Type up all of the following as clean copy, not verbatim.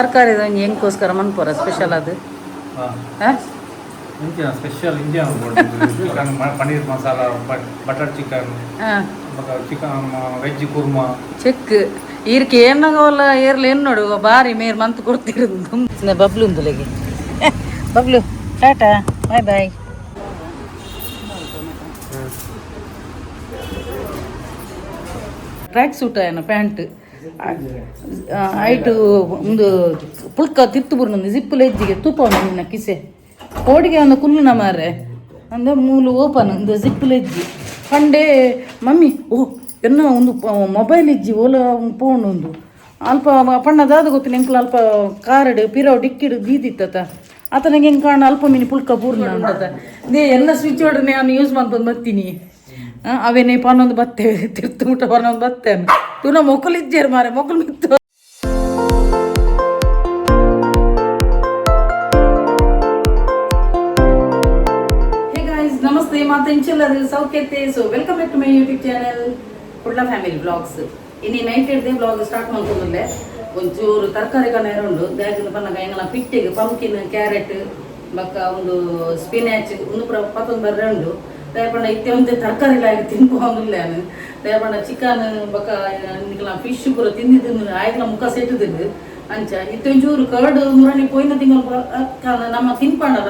ತರಕಾರಿ ಒಂಜಿ ಎಂಕೋಸ್ಕರ ಮನ್ಪುರ ಸ್ಪೆಷಲ್ ಅದು. ಹಾಂ, ಇಂಚಿನ special Indian chicken, paneer masala, butter chicken, ಬೊಕ ಚಿಕನ್ ವೆಜ್ ಕುರ್ಮಾ. ಚೆಕ್ ಈರ್ಕೆ ಏನಾಗವಲ್ಲ ಏರ್ಲ ಎನ್ನೋಡು ಬಾರಿ ಮೇರ್ ಮಂತ್ ಕೊಡ್ತಿರೋದು. ಬಬ್ಲು ಉಂದುಲೆಗೆ. Bablu, tata, bye bye. Track suit ಆಯನ ಪ್ಯಾಂಟ್ ಐಟು ಒಂದು ಪುಳ್ಕ ತಿರ್ತು ಬುರ್ನೊಂದು ಜಿಪ್ಪುಲ ಎಜ್ಜಿಗೆ ತೂಪ ನಿನ್ನ ಕಿಸೆ ಕೋಡಿಗೆ ಒಂದು ಕುಲ್ಲುನ ಮಾರೆ ಅಂದೆ ಮೂಲು ಓಪನ್ ಒಂದು ಜಿಪ್ಪುಲ ಎಜ್ಜಿ ಪಂಡೆ ಮಮ್ಮಿ ಓ ಎನ್ನ ಒಂದು ಮೊಬೈಲ್ ಇಜ್ಜಿ ಓಲ ಪೋನ್ ಒಂದು ಅಲ್ಪ ಪಣ್ಣ ದಾದ ಗೊತ್ತಿಲ್ಲ. ಎಂಕ್ಲ ಅಲ್ಪ ಕಾರಡ್ ಪಿರವು ಡಿಕ್ಕಿಡು ಬೀದಿತ್ತತ ಆತನಿಗೆ ಹೆಂಗೆ ಕಾಣ ಅಲ್ಪ ಮಿನಿ ಪುಳ್ಕ ಪೂರ್ಣ ಉಂಟತ. They ಎಲ್ಲ ಸ್ವಿಚ್ ಹೊಡ್ರೆ ನಾನು ಯೂಸ್ ಮಾಡ್ಕೊಂಡು ಬರ್ತೀನಿ. ಅವೇನೇ ಪನ್ನೊಂದು ಬತ್ತೆ ತಿರ್ತು ಮುಟ್ಟ ಪನ್ನೊಂದು ಬತ್ತೇನೆ ತುನ ಮೊಕ್ಕಲು ಇಜ್ಜೇರು ಮಾರೆ ಮೊಕ್ಕಲು ಮಿತ್ತು. ಹೇ ಗಾಯ್ಸ್, ನಮಸ್ತೆ. ಮಾತ ಇಂಚಲ್ಲರು ಸೌಖ್ಯತೆ? So welcome back to my YouTube channel Kudla family vlogs. ಇನಿ ನೈಟ್ ಹಿಡ್ದೆ ವ್ಲಾಗ್ ಸ್ಟಾರ್ಟ್ ಮಾಡ್ಕೊಂಡ್ಲೆ. ಒಂಚೂರು ತರಕಾರಿ ಕಣ್ಣೇರ ಉಂಡು ದಾಗಿನ ಪನ್ನಗ ಎಂಗಲ ಪಿಟ್ಟಿಗೆ ಪಂಪ್ಕಿನ್, ಕ್ಯಾರೆಟ್ ಬೊಕ್ಕ ಒಂದು ಸ್ಪಿನಾಚ್ ಒಂದು ಪೂರ ಪತ್ತೊಂದು ಬರ್ರೆ ಉಂಡು. ದಯಪಂಡ ಇತ್ತೆ ಒಂತೆ ತರಕಾರಿ ಆಗಿ ತಿನ್ಪೋಂದಿಲ್ಲ. ದಯಪಂಡ ಚಿಕನ್ ಬೊಕ್ಕ ನಿಕಲ ಫಿಶ್ ಪೂರ ತಿಂದಿ ತಿಂದು ಆಯ್ಕಲ ಮುಖ ಸೆಟ್ಟುದುಂಡು. ಅಂಚ ಇತ್ತೆ ಒಂಚೂರು ಕರ್ಡ್ ಮುರಣಿ ಪೋಯಿನ ತಿಂಗಳು ನಮ್ಮ ತಿನ್ಪಂಡಲ್ಲ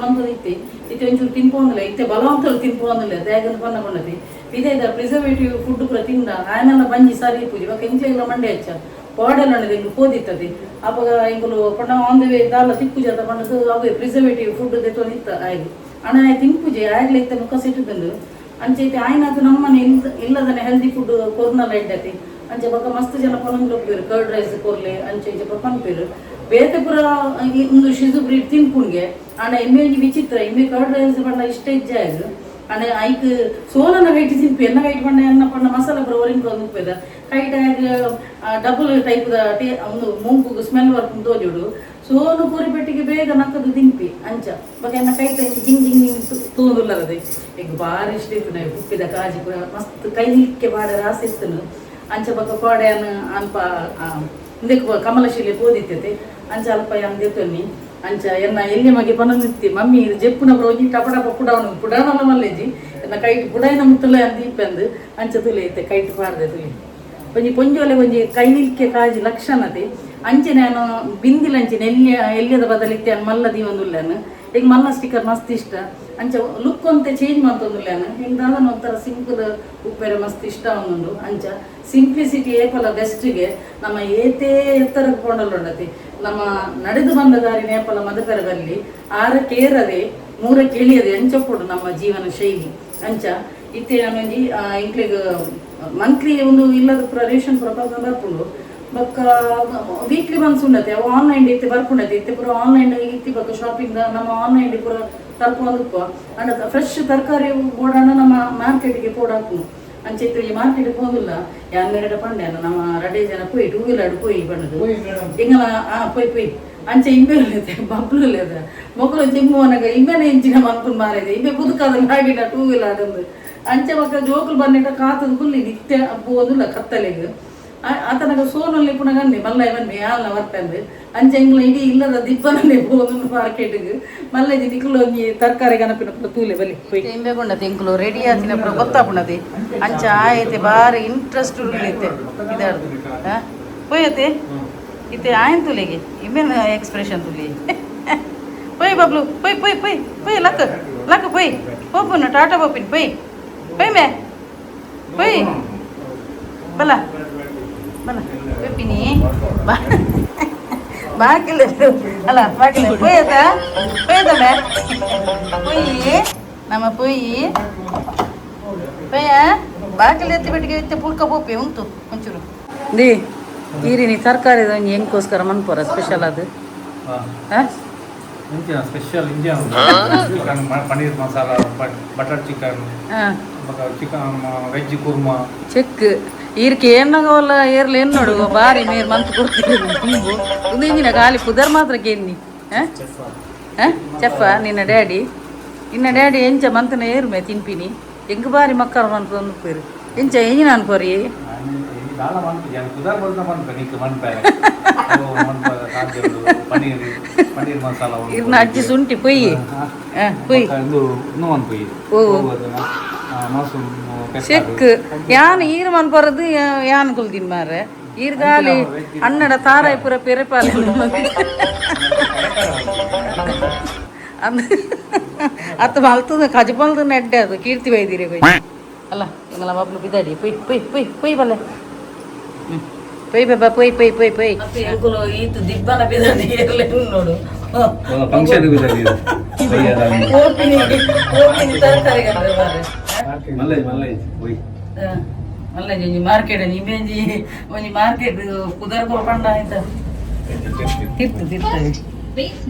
ಮಂತದ ಇತ್ತೆ ಇತ್ತೆ ಒಂಚೂರು ತಿನ್ಪೋಂದಿಲ್ಲ. ಇತ್ತೆ ಬಲವಂತರು ತಿನ್ಪೋಂದಿಲ್ಲ. ದಾಗಂದು ಪನ್ನ ಕೊಂಡತಿ ಇದೇ ಪ್ರಿಸರ್ವೇಟಿವ್ ಫುಡ್ ಪೂರ ತಿಂದ ಆಯನೆಲ್ಲ ಬಂಜಿ ಸರಿ ಪೂಜಿ ಬೊಕ್ಕ ಇಂಚೆಲ್ಲ ಮಂಡೆ ಹಚ್ಚ ಪಾಡೆಲ್ಲ ಇಂಗ್ ಪೋದಿತ್ತದೆ. ಅಪಗ ಇಂಕುಲು ಪಂಡ ಆನ್ the way ದಾಲ ತಿಪ್ಪುಜಿ ಅತ ಪಂಡದು ಅವೇ ಪ್ರಿಸರ್ವೇಟಿವ್ ಫುಡ್ ದೆತ್ತೊಂದು ಇತ್ತ ಆಯ್ಗೆ ಅಣ್ಣ ಆಯ್ ತಿನ್ಪುಜಿ ಆಯ್ಗ್ಲ ಇತ್ತೆ ಮುಖ ಸಿಟ್ಟುದುಂಡು. ಅಂಚ ಇತ್ತೆ ಆಯ್ನಾತು ನಮ್ಮನೆ ಇಲ್ಲದನೆ ಹೆಲ್ದಿ ಫುಡ್ ಕೊರ್ನಲ ಎಡ್ಡತಿ. ಅಂಚ ಬೊಕ್ಕ ಮಸ್ತ್ ಜನ ಪನೊಂದು ಪೇರು ಕರ್ಡ್ ರೈಸ್ ಕೊರ್ಲೆ ಅಂಚ ಇಂಚ ಪೂರ ಪನ್ಪೇರು. ಬೇತೆ ಪೂರ ಉಂದು ಶಿಶು ಬ್ರೀಡ್ ತಿನ್ಪುಣ್ಗೆ. ಆಂಡ ಎಮ್ಮೆ ಒಂಜಿ ವಿಚಿತ್ರ, ಎಮ್ಮೆ ಕರ್ಡ್ ರೈಸ್ ಪಂಡ ಇಷ್ಟ ಇಜ್ಜ ಆಯ್ತು. ಅಂಡ ಐಕ್ ಸೋನನ ಕೈಟ್ ತಿನ್ಪಿ ಎನ್ನ ಕೈಟ್ ಪಂಡ ಎನ್ನ ಪಂಡ ಮಸಾಲ ಪೂರ ಒರಿಂಗ್ ಉಪ್ಪೆದ ಕೈಟ್ ಡಬಲ್ ಟೈಪ್ the tea ಒಂದು ಮೂಂಕುಗು ಸ್ಮೆಲ್ ವರ್ಕ್ ತೋಜುಡು. ಸೋನು ಪೂರಿ ಪೆಟ್ಟಿಗೆ ಬೇಗ ನಕ್ಕದು ತಿನ್ಪಿ. ಅಂಚ ಬೊಕ ಎನ್ನ ಕೈಟ್ ಜಿಂಗ್ ಜಿಂಗ್ ಜಿಂಗ್ ತೂಂದುಲ್ಲದೆ. ಈಗ ಬಾರಿ ಇಷ್ಟ ಇತ್ತು ಉಪ್ಪಿದ ಕಾಜಿ ಪೂರ ಮಸ್ತ್ ಕೈ ನಿಲ್ಕೆ ಬಾಡ ರಾಸಿ ಇತ್ತು. ಅಂಚ ಬೊಕ ಕೋಡೆಯನ್ನು ಅಲ್ಪ ಇಂದಕ್ಕೆ ಕಮಲಶಿಲೆ ಪೋದಿತ್ತತೆ. ಅಂಚ ಅಲ್ಪ ಯಾನ್ ದೆತ್ತೊನ್ನಿ. ಅಂಚ ಎನ್ನ ಎಲ್ಲಿ ಮಗೆ ಪನೊಂದಿತ್ತಿ, ಮಮ್ಮಿ ಇದು ಜೆಪ್ಪುನ ಒಂಜಿ ಟಪ ಟಪ ಪುಡಾವನು ಪುಡಾವನ ಮಲ್ಲೆಜಿ ಎನ್ನ ಕೈಟ್ ಪುಡಾಯಿನ ಮುತ್ತುಲ ಅಂತ ದೀಪಂದು. ಅಂಚ ತುಲೆ ಐತೆ ಕೈಟ್ ಪಾಡ್ದೆ ತುಲೆ ಒಂಜಿ ಪೊಂಜೋಲೆ ಒಂಜಿ ಕೈ ನಿಲ್ಕೆ ಕಾಜಿ ಲಕ್ಷಣತೆ. ಅಂಚೆ ನಾನು ಬಿಂದಿಲಂಚೆ ಎಲ್ಲಿಯ ಎಲ್ಲಿಯದ ಬದಲಿತ್ತೆ ಮಲ್ಲ ದೀವೊಂದುಲ್ಲಾನು. ಈಗ ಮಲ್ಲ ಸ್ಟಿಕ್ಕರ್ ಮಸ್ತ್ ಇಷ್ಟ. ಅಂಚ ಲುಕ್ ಒಂತೆ ಚೇಂಜ್ ಮಾಡ್ತೊಂದುಲ್ಲಾನು. ಹಿಂಗೆ ದಾದನ ಒಂಥರ ಸಿಂಪಲ್ ಉಪ್ಪೆರೆ ಮಸ್ತ್ ಇಷ್ಟ ಒಂದುಂಡು. ಅಂಚ ಸಿಂಪ್ಲಿಸಿಟಿ ಏಪಲ ಬೆಸ್ಟ್ಗೆ. ನಮ್ಮ ಏತೇ ಎತ್ತರಕ್ಕೆ ಪೋಂಡಲುಂಡತಿ ನಮ್ಮ ನಡೆದು ಬಂದ ದಾರಿ ನೇಪಲ ಮದಕರ ಬಲ್ಲಿ ಆರಕ್ಕೇರದೆ ಮೂರಕ್ಕೆ ಇಳಿಯದೆ ಅಂಚಪ್ಪುಡು ನಮ್ಮ ಜೀವನ ಶೈಲಿ. ಅಂಚ ಇತ್ತೆ ಒಂಜಿ ಇಂಕ್ಲೆಗ್ ಮಂತ್ಲಿ ಒಂದು ಇಲ್ಲದ ಪೂರ ರೇಷನ್ ಪೂರ ಬರ್ಪುಂಡು. ಬೊಕ್ಕ ವೀಕ್ಲಿ ಒನ್ಸ್ ಉಂಡತೆ ಅವು ಆನ್ಲೈನ್ ಇತ್ತೆ ಬರ್ಪುಂಡತೆ. ಇತ್ತೆ ಪೂರ ಆನ್ಲೈನ್ ಇತ್ತಿ ಬೊಕ್ಕ ಶಾಪಿಂಗ್ ನಮ್ಮ ಆನ್ಲೈನ್ ಪೂರ ತರ್ಪೊಂದುಪ್ಪ. ಅಂಡ ಫ್ರೆಶ್ ತರಕಾರಿ ಬೋಡಾಣ ನಮ್ಮ ಮಾರ್ಕೆಟ್ಗೆ ಪೋಡಾಪುನು. ಅಂಚ ಇತ್ತೆ ಈ ಮಾರ್ಕೆಟ್ ಪೋದಿಲ್ಲ ಯಾನ್ ಮೇರೆಡ ಪಂಡೆ ನಮ್ಮ ರಡೆ ಜನ ಪೋಯಿ ಟೂ ವೀಲರ್ ಪೋಯಿ ಪಂಡದು ಎಂಗಲ ಆ ಪೋಯ್ ಪೋಯ್. ಅಂಚ ಇಂಬೆ ಬಬ್ಲು ಲೇದ ಮೊಕಲು ಜಿಮ್ಮುವನಗ ಇಂಬೆನೆ ಇಂಚಿನ ಮನ್ಪುನ್ ಮಾರಿದೆ ಇಂಬೆ ಪುದುಕಾದ ಗಾಡಿನ ಟೂ ವೀಲರ್ ಅಂದು. ಅಂಚ ಬೊಕ್ಕ ಜೋಕುಲು ಬನ್ನಿಟ ಕಾತದ ಕುಲ್ಲಿ ನಿತ್ಯ ಪೋದುಲ್ಲ ಕತ್ತಲೆಗ್. ಆತನಗ ಸೋನಲ್ಲಿ ಪುನಗ ಅಂದೆ ಮಲ್ಲ ಬನ್ನಿ ಯಾಲ್ನ ಬರ್ತಂದು. ಅಂಚ ಎಂಗ್ಲ ಇಡೀ ಇಲ್ಲದ ದಿಬ್ಬನನ್ನೇ ಪೋದು ಮಾರ್ಕೆಟ್ಗ್ ಮಲ್ಲಜಿ ನಿಕುಲು ಒಂಜಿ ತರಕಾರಿ ಗಣಪಿನ ಪೂರ ತೂಲೆ ಬಲಿ ಪೋಯ್. ಇಂಬೆ ಕೊಂಡತೆ ಎಂಕುಲು ರೆಡಿ ಆತಿನ ಪೂರ ಗೊತ್ತಾಪುಣದೆ. ಅಂಚ ಆಯತೆ ಬಾರಿ ಇಂಟ್ರೆಸ್ಟ್ ಇತ್ತೆ ಇದಾರ್ದು ಪೋಯತೆ ಇತ್ತೆ ಆಯನ್ ತುಲೆಗೆ ಇಂಬೆನ ಎಕ್ಸ್ಪ್ರೆಷನ್ ತುಲಿ. ಪೋಯ್ ಬಬ್ಲು, ಪೋಯ್ ಪೋಯ್ ಪೋಯ್ ಪೋಯ್, ಲಕ್ ಲಕ್ ಪೋಯ್ ಪೋಪುನ ಟಾಟಾ ಪೋಪಿನ್ ಪೋಯ್ ಪೋಯ್ ಮೇ ಪೋಯ್ ಬಲ ಬಲ ಪೆಪ್ಪಿನಿ ಬಾಕಿಲ್ಲ ಅಲ್ಲ ಬಾಕಿಲ್ಲ ಪೋಯತ ಪೋಯತ ಮೇ ಪೋಯಿ ನಮ್ಮ ಪೋಯಿ ಪೋಯ ಬಾಕಿಲ್ ಎತ್ತಿ ಬೆಟ್ಟಿಗೆ ಇತ್ತೆ ಪುಲ್ಕ ಪೋಪೆ ಉಂಟು ಒಂಚೂರು. They ಈರಿನಿ ತರಕಾರಿ ಒಂಜಿ ಎಂಕೋಸ್ಕರ ಮನ್ಪುರ ಸ್ಪೆಷಲ್ ಅದು? ಹಾಂ, ಇಂಚಿನ special Indian chicken, paneer masala, butter chicken, ಬೊಕ ಚಿಕನ್ ವೆಜ್ ಕುರ್ಮಾ. ಚೆಕ್ ಈರ್ಕೆ ಏನಾಗವಲ್ಲ ಏರ್ಲ ಎನ್ನೋಡು ಬಾರಿ ಮೇರ್ ಮಂತ್ ಕೊಡ್ತಿರು ತುಂಬು ಒಂದು ಇಂಜಿನ ಖಾಲಿ ಪುದರ್ ಮಾತ್ರ ಕೇನ್ನಿ. ಚೆಫ ನಿನ್ನ ಡ್ಯಾಡಿ, ನಿನ್ನ ಡ್ಯಾಡಿ ಎಂಚ ಮಂತನ ಏರ್ಮೆ ತಿನ್ಪಿನಿ ಎಂಗ್ ಬಾರಿ ಮಕ್ಕಳ ಮಂತ್ ಒಂದು ಪೇರು ಎಂಚ ಎಂಜಿನ ಅನ್ಕೋರಿ. ದಾಲ ಮನ್ಪು ಜನ ಪುದರ್ ಬಲ್ತ ಮನ್ಪೆ ನಿಕ್ ಮನ್ಪೆ. Paneer paneer masala. ಇರ್ನ ಅಜ್ಜಿ ಶುಂಠಿ ಪೊಯ್ಯಿ ಪೊಯ್. ಇಂದು ಇನ್ನೂ ಒಂದು ಪೊಯ್ಯಿ. ಓ. ಚೆಕ್ ಯಾನ್ ಈರ್ ಮನ್ಪರದು ಯಾನ್ ಕುಲ್ದಿನ್ ಮಾರೆ ಈರ್ ಗಾಲಿ ಅಣ್ಣಡ ತಾರಾಯಿ ಪೂರ ಪೆರೆಪಾಲೆ ಅಂದ್ ಅತ್ತ ಮಲ್ತದ ಕಜಪಲ್ದ ನೆಡ್ಡೆ ಅದು ಕೀರ್ತಿ ಬೈದಿರಿ ಕೊಯ್ ಅಲ್ಲ ಎಂಗಲ ಬಬ್ಲು ಬಿದಾಡಿ ಪೊಯ್ ಪೊಯ್ ಪೊಯ್ ಪೊಯ್ ಬಲ್ಲೆ ಪೊಯ್ ಬಾಬಾ ಪೊಯ್ ಪೊಯ್ ಪೊಯ್ ಪೊಯ್ ಎಂಕುಲು ಈತು ದಿಬ್ಬನ ಬಿದಾಡಿ ಏರ್ಲೆ ನೋಡು. ಫಂಕ್ಷನ್. ಕೋಪಿನಿ ಕೋಪಿನಿ ತರಕಾರಿ ಮಾರೆ. ಮಲ್ಲೈ ಮಲ್ಲೈ ಪೊಯ್. ಅಲ್ಲ ಒಂಜಿ ಮಾರ್ಕೆಟ್ ಒಂಜಿ ಒಂಜಿ ಮಾರ್ಕೆಟ್ ಪುದರ್ ಕೊರ್ಪಂಡ ಆಯ್ತ ತಿರ್ತು ತಿರ್ತು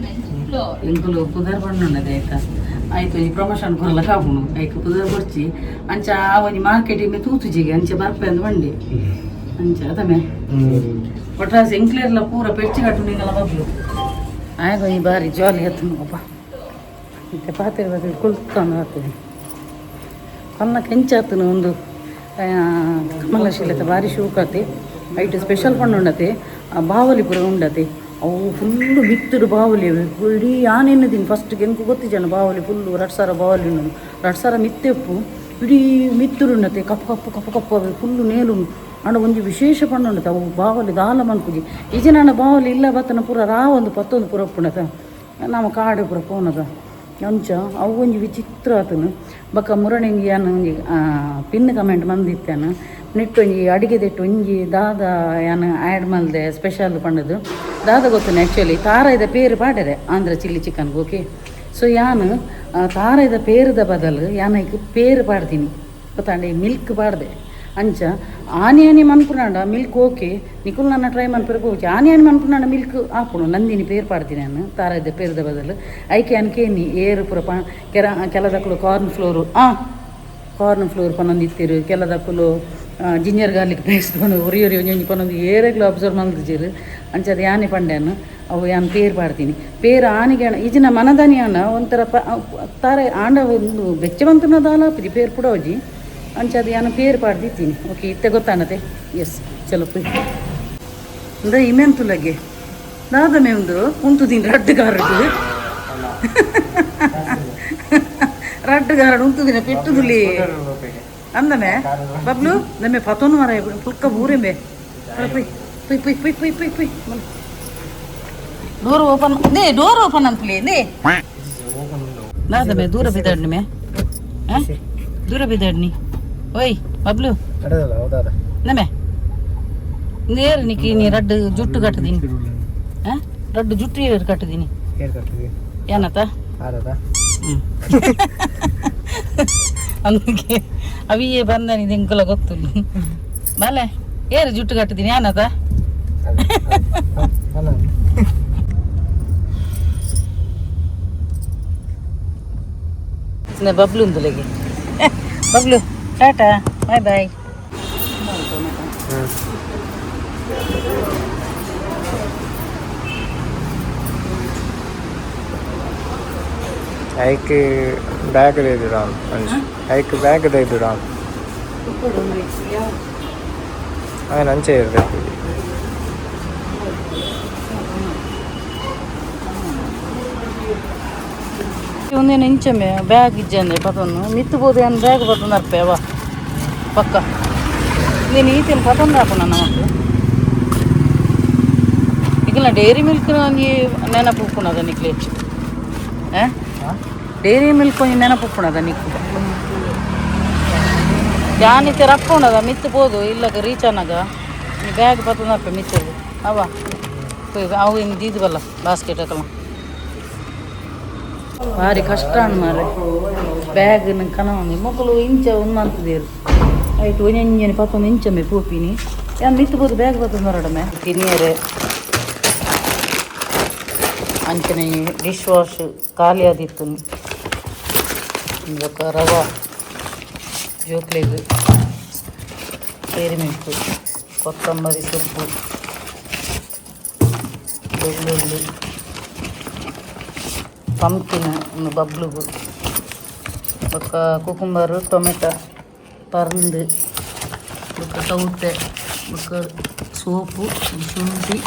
ಎಂಕುಲು ಪುದರ್ ಪಂಡುಂಡದೆ ಆಯ್ತಾ ಆಯ್ತು ಒಂಜಿ ಪ್ರಮೋಷನ್ ಕೊರ್ಲ ಕಾಪುಂಡು ಐಕ್ ಪುದರ್ ಕೊರ್ಚಿ ಅಂಚ ಆ ಒಂಜಿ ಮಾರ್ಕೆಟ್ ಇಮ್ಮೆ ತೂತುಜಿಗೆ ಅಂಚ ಬರ್ಪೆ ಅಂದ್ ಬಂಡಿ ಅಂಚ ಅದಮೆ ಒಟ್ರಾಸಿ ಎಂಕ್ಲೇರ್ಲ ಪೂರ ಪೆಚ್ಚು ಕಟ್ಟು ನಿಂಗಲ ಬಬ್ಲು ಆಯ್ತು ಒಂಜಿ ಬಾರಿ ಜಾಲಿ ಆತು ಅಪ್ಪ. ಮತ್ತೆ ಪಾತ್ರೆ ಪಾತ್ರೆ ಕುಲ್ತಾನು ಆತದೆ ಕನ್ನ ಕೆಂಚಾತನು ಒಂದು ಕಮಲಶೀಲತೆ ಭಾರಿ ಶೋಕಾತೆ. ಐಟ್ ಸ್ಪೆಷಲ್ ಪಂಡು ಉಂಡತೆ ಆ ಬಾವಲಿ ಪೂರ ಉಂಡತೆ. ಅವು ಫುಲ್ಲು ಮಿತ್ತುಡು ಬಾವಲಿ ಇಡೀ ಆನೆನ್ನದಿನಿ ಫಸ್ಟ್ ಎಂಕು ಗೊತ್ತಿಜನ ಬಾವಲಿ ಫುಲ್ಲು 2000 ಬಾವಲಿ ಉಂಡು 2000 ಮಿತ್ತೆಪ್ಪು ಇಡೀ ಮಿತ್ತುಡು ಉಂಡತೆ ಕಪ್ಪು ಕಪ್ಪು ಕಪ್ಪು ಕಪ್ಪು ಅವೆ ಫುಲ್ಲು ನೇಲು. ಅಂಡ ಒಂಜಿ ವಿಶೇಷ ಪಂಡು ಉಂಡತೆ ಅವು ಬಾವಲಿ ದಾಲ ಮನ್ಪುಜಿ ಈಜಿನ ಬಾವಲಿ ಇಲ್ಲ ಬತ್ತನ ಪೂರ ರಾವೊಂದು ಪತ್ತೊಂದು ಪೂರ ಉಪ್ಪುಂಡತ ನಮ್ಮ ಕಾಡು ಪೂರ ಪೋನದ ಅಂಚ ಅವು ಒಂಜಿ ವಿಚಿತ್ರ ಆತನು. ಬೊಕ್ಕ ಮುರಣಿಂಗಿ ಯಾನ್ ಒಂಜಿ ಪಿನ್ ಕಮೆಂಟ್ ಮಂದಿತ್ತೇನು ನೆಟ್ ಒಂಜಿ ಅಡಿಗೆ ದೆಟ್ಟು ಒಂಜಿ ದಾದ ಯಾನ್ ಆ್ಯಡ್ ಮಲ್ದೆ ಸ್ಪೆಷಲ್ ಪಂಡದು ದಾದ ಗೊತ್ತುಂಡು. ಆ್ಯಕ್ಚುಲಿ ತಾರಾಯ್ದ ಪೇರು ಪಾಡೆರೆ Andhra chilli chicken okay. So ಯಾನ್ ತಾರಾಯ್ದ ಪೇರುದ ಬದಲು ಯಾನ್ ಐಕ್ ಪೇರು ಪಾಡ್ತೀನಿ ಗೊತ್ತಾಂಡೆ ಮಿಲ್ಕ್ ಪಾಡ್ದೆ. ಅಂಚ ಆನಿ ಆನಿ ಮನ್ಪುನಾಂಡ ಮಿಲ್ಕ್ ಓಕೆ ನಿಕುಲ್ ನನ್ನ ಟ್ರೈ ಮನ್ಪುರ ಪೋಚಿ ಆನಿ ಆನಿ ಮನ್ಪುನಾಂಡ ಮಿಲ್ಕ್ ಆಪುಣು ನಂದಿನಿ ಪೇರು ಪಾಡ್ತೀನಿ ನಾನು ತಾರಾಯ್ದ ಪೇರುದ ಬದಲು. ಐಕೆ ಯಾನ್ ಕೇನಿ ಏರು ಪೂರ ಪ ಕೆರ ಕೆಲದಕ್ಕಲು corn floor corn floor ಪನೊಂದಿತ್ತೆರು ಕೆಲದಕ್ಕಲು ginger garlic paste ಪನೊಂದು ಒರಿ ಒರಿ ಒಂಜಿ ಒಂಜಿ ಪನೊಂದು ಏರೆಗ್ಲು ಅಬ್ಸರ್ವ್ ಮಲ್ದಿಜೆರ್. ಅಂಚ ಅದು ಯಾನೆ ಪಂಡ್ಯಾನು ಅವು ಯಾನ್ ಪೇರು ಪಾಡ್ತೀನಿ ಪೇರು ಆನಿಗೆ ಈಜಿನ ಮನದಾನಿ ಆಂಡ ಒಂಥರ ಪ ತಾರೆ ಆಂಡ ಒಂದು ಬೆಚ್ಚ ಬಂತನ ದಾಲ ಆಪುಜಿ ಪೇರು ಪುಡ ಒಂಜಿ. ಅಂಚ ಅದು ಯಾನು ಪೇರು ಪಾಡ್ದಿತ್ತೀನಿ ಓಕೆ ಇತ್ತೆ ಗೊತ್ತಾನತೆ ಎಸ್ ಚಲೋ ಪೋಯ್ ಅಂದ್ರೆ ಇಮೆಂತುಲಗೆ ದಾದಮೆ ಒಂದು ಉಂತುದೀನಿ ರಡ್ಡು ಗಾರಡು ರಡ್ಡು ಗಾರಡು ಉಂತುದಿನ ಪೆಟ್ಟುದುಲಿ ಅಂದಮೆ ಬಬ್ಲು ನಮ್ಮೆ ಪತೋನು ಮರ ಪುಲ್ಕ ಬೂರೆಂಬೆ ಪೊಯ್ ಪೊಯ್ ಪೊಯ್ ಪೊಯ್ ಪೊಯ್ ಪೊಯ್ ಪೊಯ್ ಡೋರ್ ಓಪನ್ ನೇ ಡೋರ್ ಓಪನ್ ಅನ್ಪುಲಿ ನೇ ದಾದಮೆ ದೂರ ಬಿದ್ದಾಡ್ನಿ ಮೇ ದೂರ ಬಿದ್ದಾಡ್ನಿ ಓಯ್ ಬಬ್ಲು ನಮೆ ನೇರು ನಿಕ್ಕಿ ನೀ ರಡ್ಡು ಜುಟ್ಟು ಕಟ್ಟದೀನಿ ರಡ್ಡು ಜುಟ್ಟು ಏರು ಕಟ್ಟದೀನಿ ಏನತ అందుకే ಅವಿ ಬಂದನಿ ದಿಂಕುಲ ಗೊತ್ತು ಬಲೆ ಏರು ಜುಟ್ಟು ಕಟ್ಟಿದೀನಿ ಏನತ ಬಬ್ಲು ಉಂದುಲೆಗೆ ಬಬ್ಲು ಟಾಟಾ ಬಾಯ್ ಬಾಯ್. ಐಕ್ ಬ್ಯಾಗ್ ದೈದುಡಾನ್ ಐಕ್ ಬ್ಯಾಗ್ ದೈದುಡಾನ್ ఆయన ಅಂಚೆ ಇರಬೇಕು. ಒಂದೇನು ಇಂಚಮೆ ಬ್ಯಾಗ್ ಇಜ್ಜಂದೆ ಪತೊಂದು ಮಿತ್ತು ಬೋದು ಏನು ಬ್ಯಾಗ್ ಪತೊಂದು ಅರ್ಪೆ ಅವ ಪಕ್ಕ ನೀನು ಈತೇನು ಪತೊಂದು ಹಾಪುನ ನಮಕ್ ಈಗಲ ಡೈರಿ ಮಿಲ್ಕ್ ಒಂಜಿ ನೆನಪು ಉಪ್ಪುನದ ನಿಕ್ಲೆ ಡೈರಿ ಮಿಲ್ಕ್ ಒಂಜಿ ನೆನಪು ಉಪ್ಪುನದ ನಿಕ್ಕು ಯಾನಿತ್ತೆ ರಪ್ಪ ಉಂಡದ ಮಿತ್ತು ಬೋದು ಇಲ್ಲಗ ರೀಚ್ ಅನ್ನಾಗ ನೀ ಬ್ಯಾಗ್ ಪತೊಂದು ಅರ್ಪೆ ಮಿತ್ತದು ಅವ ಅವು ಇನ್ನು ದೀದು ಬಲ್ಲ ಬಾಸ್ಕೆಟ್ ಹಾಕಲ್ಲ ಭಾರಿ ಕಷ್ಟ ಅಣ್ಣ ಮಾರ್ರೆ ಬ್ಯಾಗ್ ಕನ ಮಕ್ಕಳು ಇಂಚ ಒಂದು ಅಂತದೇರು ಆಯ್ತು ಒಂಜೊಂಜನೆ ಪತ್ತೊಂದು ಇಂಚಮ್ಮೆ ಪೋಪಿನಿ ಯಾನ್ ಮಿತ್ತು ಬೋದು ಬ್ಯಾಗ್ ಪತ್ತೊಂದು ಹೊರಡಮೆ ತಿನಿಯರೆ ಅಂಚನೆ ಡಿಶ್ ವಾಶ್ ಖಾಲಿ ಆದಿತ್ತು ಬೊಕ್ಕ ರವಾ ಜೋಕ್ಲೆಗ್ ಡೈರಿ ಮಿಲ್ಕ್ ಕೊತ್ತಂಬರಿ ಸೊಪ್ಪು ಬೆಳ್ಳುಳ್ಳಿ ಪಂಪ್ಕಿನ್ ಒಂದು ಬಬ್ಲುಗು ಬೊಕ್ಕ ಕುಕುಂಬರ್ ಟೊಮೆಟೊ ಪರ್ಂದ್ ಬೊಕ್ಕ ಸೌತೆ ಬೊಕ್ಕ ಸೋಪು ಶುಂಠಿ.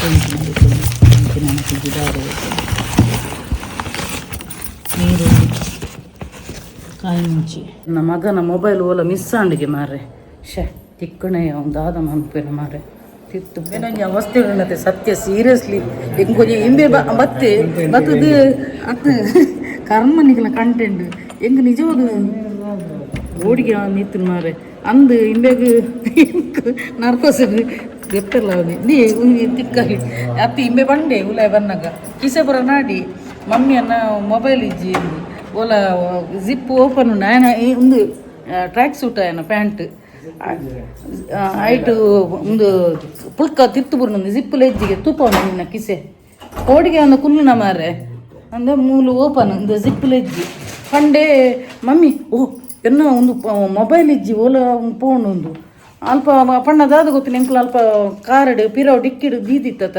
ಅಂಚಿನ ನೀರುಳ್ಳಿ, ಕಾಯಿ ಮುಂಚಿ. ನನ್ನ ಮಗನ ಮೊಬೈಲ್ ಓಲ ಮಿಸ್ ಆಂಡಿಗೆ ಮಾರ್ರೆ. ಶೇ, ತಿಕ್ಕಣೆ ಅವ್ನು ದಾದ ಮನ್ಪೇನ ಮಾರ್ರೆ. ತಿತ್ತು ಬೇನೊಂಜಿ ಅವಸ್ಥೆ ಉಣ್ಣತೆ ಸತ್ಯ. ಸೀರಿಯಸ್ಲಿ, ಎಂಕೊಂಜಿ ಇಂಬೆ ಬತ್ತೆ ಬತ್ತದು ಅತ್ತು ಕರ್ಮ. ನಿಕಲ ಕಂಟೆಂಟ್ ಎಂಕ್ ನಿಜವಾದ ಓಡಿಗೆ ನಿತ್ತು ಮಾರ್ರೆ. ಅಂದು ಇಂಬೆಗ್ ನರ್ವಸ್ ದೆಪ್ಪೆಲ್ಲ ನೀ ತಿಕ್ಕ ಅತ್ತಿ. ಇಂಬೆ ಬಂಡೆ ಉಲಾಯ್ ಬನ್ನಗ ಕಿಸೆ ಪುರ ನಾಡಿ, ಮಮ್ಮಿ ಅನ್ನ ಮೊಬೈಲ್ ಇಜ್ಜಿ ಇಂದು. ಓಲ ಜಿಪ್ ಓಪನ್ ಉಂಡು ಆಯನ ಉಂದು ಟ್ರ್ಯಾಕ್ ಸೂಟ್, ಆಯನ ಪ್ಯಾಂಟ್ ಐಟು ಒಂದು ಪುಳ್ಕ ತಿತ್ತು ಬುರ್ನೊಂದು ಜಿಪ್ಪು ಲೆಜ್ಜಿಗೆ ತೂಪವನ ನಿನ್ನ ಕಿಸೆ ಕೋಡಿಗೆ ಅವನ ಕುಲ್ಲುನ ಮಾರ್ರೆ. ಅಂದ್ರೆ ಮೂಲು ಓಪನ್ ಒಂದು ಜಿಪ್ ಲೆಜ್ಜಿ ಪಂಡೆ. ಮಮ್ಮಿ, ಓ ಎನ್ನ ಒಂದು ಮೊಬೈಲ್ ಇಜ್ಜಿ, ಓಲ ಫೋನ್ ಒಂದು ಅಲ್ಪ ಪಣ್ಣ ದಾದ ಗೊತ್ತಿಲ್ಲ. ಎಂಕ್ಲ ಅಲ್ಪ ಕಾರಡು ಪಿರವು ಡಿಕ್ಕಿಡು ಬೀದಿತ್ತತ.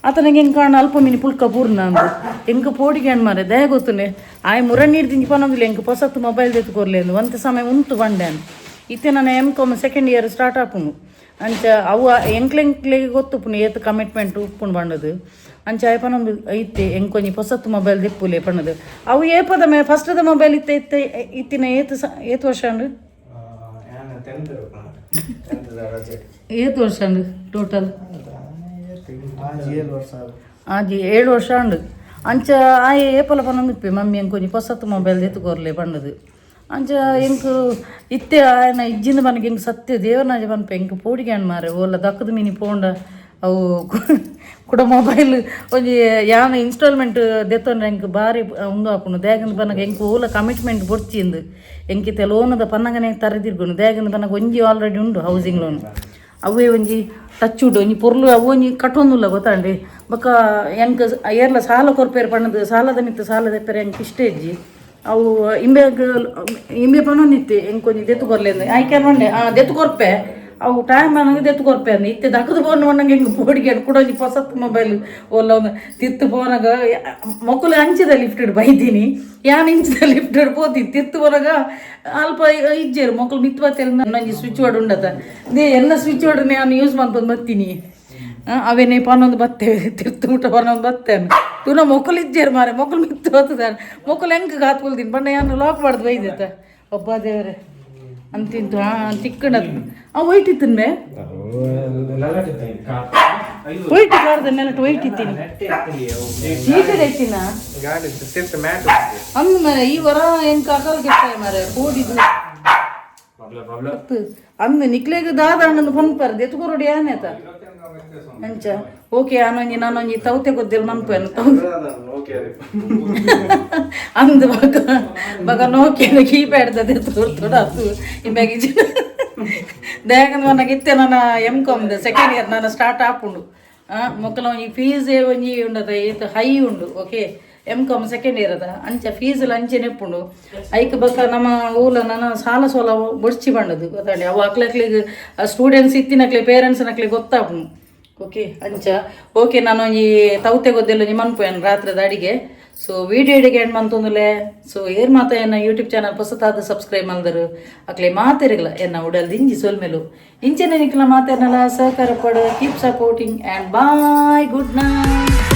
ಆತನಿಗೆ ಹೆಂಗೆ ಕಾಣ ಅಲ್ಪ ಮಿನಿ ಪುಲ್ಕ ಪೂರ್ಣ ಅಂದು ಎಂಕ್ ಪೋಡಿಗೆ ಅಣ್ ಮಾರೆ. ದಯ ಗೊತ್ತುನೆ ಆಯ್ ಮುರ ನೀರು ದಿಂಜಿ ಪನೊಂದಿಲ್ಲ. ಎಂಕ್ ಪೊಸತ್ತು ಮೊಬೈಲ್ ದೆತ್ತು ಕೊರ್ಲೆ ಅಂದು ಒಂತೆ ಸಮಯ ಉಂತು ಬಂಡೆ. ಇತ್ತೆ ನಾನು M Com second year start ಆಪುಂಡು. ಅಂಚ ಅವು ಎಂಕ್ಲೆಂಕ್ಲೆಗೆ ಗೊತ್ತುಪ್ಪುಂಡು ಏತ್ ಕಮಿಟ್ಮೆಂಟ್ ಉಪ್ಪುಂಡು ಬಂಡದು. ಅಂಚ ಆಯ್ ಪನೊಂದು ಇತ್ತೆ ಎಂಕೊಂಜಿ ಪೊಸತ್ತು ಮೊಬೈಲ್ ದೆಪ್ಪುಲೆ ಪಣ್ಣದು. ಅವು ಏಪದ ಮೇ ಫಸ್ಟ್ದ ಮೊಬೈಲ್ ಇತ್ತೆ ಇತ್ತೆ ಇತ್ತಿನ ಏತ್ ಸ ಏತ್ ವರ್ಷ ಉಂಡು? ಏತ್ ವರ್ಷ ಉಂಡು ಟೋಟಲ್? 7 ವರ್ಷ. ಆಜಿ 7 ವರ್ಷ ಉಂಡು. ಅಂಚ ಆಯೆ ಏಪಲ ಪನೊಂದಿಪ್ಪೆ, ಮಮ್ಮಿ ಎಂಕೊಂಜಿ ಪೊಸತ್ತು ಮೊಬೈಲ್ ದೆತ್ತುಕೊರ್ಲೆ ಪಂಡದು. ಅಂಚ ಎಂಕ್ ಇತ್ತೆ ಆಯನ ಇಜ್ಜಿಂದ ಮನಗೆ ಎಂಕ್ ಸತ್ಯ ದೇವನಾಜ ಪನ್ಪೆ, ಎಂಕ್ ಪೋಡಿಗೆ ಮಾರೆ. ಓಲ ದಕ್ಕದ ಮಿನಿ ಪೋಂಡ ಅವು ಕುಡ ಮೊಬೈಲ್ ಒಂಜಿ ಯಾನ್ ಇನ್ಸ್ಟಾಲ್ಮೆಂಟ್ ದೆತ್ತೊಂಡ್ರೆ ಎಂಕ್ ಬಾರಿ ಉಂದು ಆಪುಂಡು. ದಾಯೆಗಂದ್ ಪನ್ನಗ ಎಂಕ್ ಓಲ ಕಮಿಟ್ಮೆಂಟ್ ಬೊಡ್ಚಿಂದು. ಎಂಕ್ ಇತ್ತೆ ಲೋನದ ಪನ್ನಗನೆ ತರದಿರ್ಗುಂಡು. ದಾಯೆಗಂದ್ ಪನ್ನಗ ಒಂಜಿ ಆಲ್ರೆಡಿ ಉಂಡು ಹೌಸಿಂಗ್ ಲೋನ್. ಅವೇ ಒಂಜಿ ಟಚ್ ಉಂಡು, ಒಂಜಿ ಪೊರ್ಲು ಅವು ಒಂಜಿ ಕಟ್ಟೊಂದುಲ್ಲ ಗೊತ್ತಾಂಡಿ. ಬೊಕ್ಕ ಎಂಕ್ ಏರ್ಲ ಸಾಲ ಕೊರ್ಪೇರು ಪಣ್ಣದು ಸಾಲದ ಮಿತ್ತು ಸಾಲ ದೆಪ್ಪರೆ ಎಂಕ್ ಇಷ್ಟ ಇಜ್ಜಿ. ಅವು ಇಂಬೆಗ್ ಇಂಬೆ ಪನೊಂದಿತ್ತೆ, ಎಂಕ್ ಒಂಜಿ ದೆತ್ತು ಕೊರ್ಲೆ ಆಯ್ಕೆ ಪಂಡೆ. ಆ ದೆತ್ತು ಕೊರ್ಪೆ, ಅವು ಟೈಮ್ ನನಗೆ ದೆತ್ತು ಕೊರ್ಪೆ ಅಂದು. ಇತ್ತೆ ದಕ್ಕದು ಫೋನ್ ನಂಗೆ ಹಿಂಗೆ ಬೋಡಿಗೆ ಕೂಡ ಒಂಜಿ ಪೊಸತ್ತು ಮೊಬೈಲ್ ಓಲ್ಲ ಒಂದು ತಿತ್ತು ಪೋನಾಗ ಮೊಕ್ಕಲು ಅಂಚಿದ ಲಿಫ್ಟೆಡ್ ಬೈದೀನಿ. ಯಾನ್ ಇಂಚಿದ ಲಿಫ್ಟೆಡ್ ಪೋತಿ ತಿತ್ತು ಪೋನಾಗ ಅಲ್ಪ ಇಜ್ಜೇರು ಮೊಕ್ಕಲು ಮಿತ್ತು ಬತ್ತೇರು. ಒಂಜಿ ಸ್ವಿಚ್ ಬೋರ್ಡ್ ಉಂಡತ they ಎಲ್ಲ ಸ್ವಿಚ್ ಬೋರ್ಡ್ ನಾನು ಯೂಸ್ ಮಾಡ್ಕೊಂಡು ಬರ್ತೀನಿ. ಅವೇನೇ ಪನ್ನೊಂದು ಬತ್ತೆ ತಿರ್ತು ಮುಟ್ಟ ಪನ್ನೊಂದು ಬತ್ತೇನೆ. ತುನ ಮೊಕ್ಕಲು ಇಜ್ಜೇರು ಮಾರೆ, ಮೊಕ್ಕಲು ಮಿತ್ತು ಬರ್ತದೆ. ಮೊಕ್ಕಲು ಹೆಂಗೆ ಕಾತ್ಕೊಳ್ತೀನಿ ಬಣ್ಣ ಯಾನು ಲಾಕ್ ಮಾಡ್ದು ಬೈದತ್ತ. ಒಬ್ಬ ದೇವರೇ ಅಂತಿಂತು. ಹಾಂ, ತಿಕ್ಕಣ ಆ ವೈಟ್ ಇತ್ತಿನ ಬೇ ವೈಟ್ ಕಾರ್ದ ನೆಲಟ್ ವೈಟ್ ಇತ್ತೀನಿ ಸೀಟೆಡ್ ಐತಿನ. ಗಾಡಿ ತಿರ್ತು ಮ್ಯಾಟ್. ಅಂದ್ ಮಾರೆ, ಈ ವರ ಎಂಕ್ ಅಕಲ್ ಕೆಟ್ಟ ಮಾರೆ ಕೋಡಿದು. ಅಂದ್ ನಿಕ್ಲೆಗ್ ದಾದ ಅಣ್ಣನ ಪನ್ಪರ್ ದೆತ್ಕೊರೊಡು ಯಾನೇತ. ಅಂಚ ಓಕೆ, ಆನೊಂಜಿ ನಾನೊಂಜಿ ತೌತೆ ಗೊದ್ದಿಲ್ ಮನ್ಪೇನು ತೌ ಅಂದ್. ಬಕ ಬಕ ನೋಕಿನ ಕೀಪ್ಯಾಡ್ ದೆತ್ತು ಅದು ಇಂಬ್ಯಾಗಿ ದಯಾಕಂದ್ ನನಗೆ ಇತ್ತೆ ನನ್ನ ಎಮ್ ಕಾಮ್ದ ಸೆಕೆಂಡ್ ಇಯರ್ ನನ್ನ ಸ್ಟಾರ್ಟ್ ಆಪುಂಡು. ಮೊಕ್ಕಲ ಒಂಜಿ ಫೀಸ್ ಒಂಜಿ ಉಂಡದ ಏತ್ ಹೈ ಉಂಡು. Okay, M Com second year ಅದ. ಅಂಚ ಫೀಸ್ ಅಂಚೆನೆ ಉಪ್ಪುಂಡು. ಐಕ್ ಬೊಕ್ಕ ನಮ್ಮ ಊಲ ನನ್ನ ಸಾಲ ಸೋಲ ಬೊಡ್ಚಿ ಬಂಡದು ಗೊತ್ತಾಂಡಿ. ಅವು ಅಕ್ಲಕ್ಲಿಗ್ ಸ್ಟೂಡೆಂಟ್ಸ್ ಇತ್ತಿನಕ್ಲೆ ಪೇರೆಂಟ್ಸ್ ನಕ್ಲೆ ಗೊತ್ತಾಪುಂಡು. ಓಕೆ, ಅಂಚ ಓಕೆ, ನಾನು ಒಂಜಿ ತೌತೆ ಗೊದ್ದೆಲ್ಲ ಒಂಜಿ ಮನ್ಪುವೆನ್ ರಾತ್ರಿದ ಅಡಿಗೆ. ಸೊ ವಿಡಿಯೋ ಇಡಿಗೆ ಎಂಡ್ ಮಂತೊಂದುಲೆ. ಸೊ ಏರ್ ಮಾತ ಎನ್ನ ಯೂಟ್ಯೂಬ್ ಚಾನಲ್ ಹೊಸತಾದ ಸಬ್ಸ್ಕ್ರೈಬ್ ಮಲ್ದರು ಅಕ್ಲೆ ಮಾತೆರಿಗಲ ಎನ್ನ ಉಡಲ್ ದಿಂಜಿ ಸೊಲ್ಮೆಲು. ಇಂಚೆನೆ ನಿಕ್ಲ ಮಾತೆರ್ನಲ ಸಹಕಾರ ಪಡು. Keep supporting and bye, good night.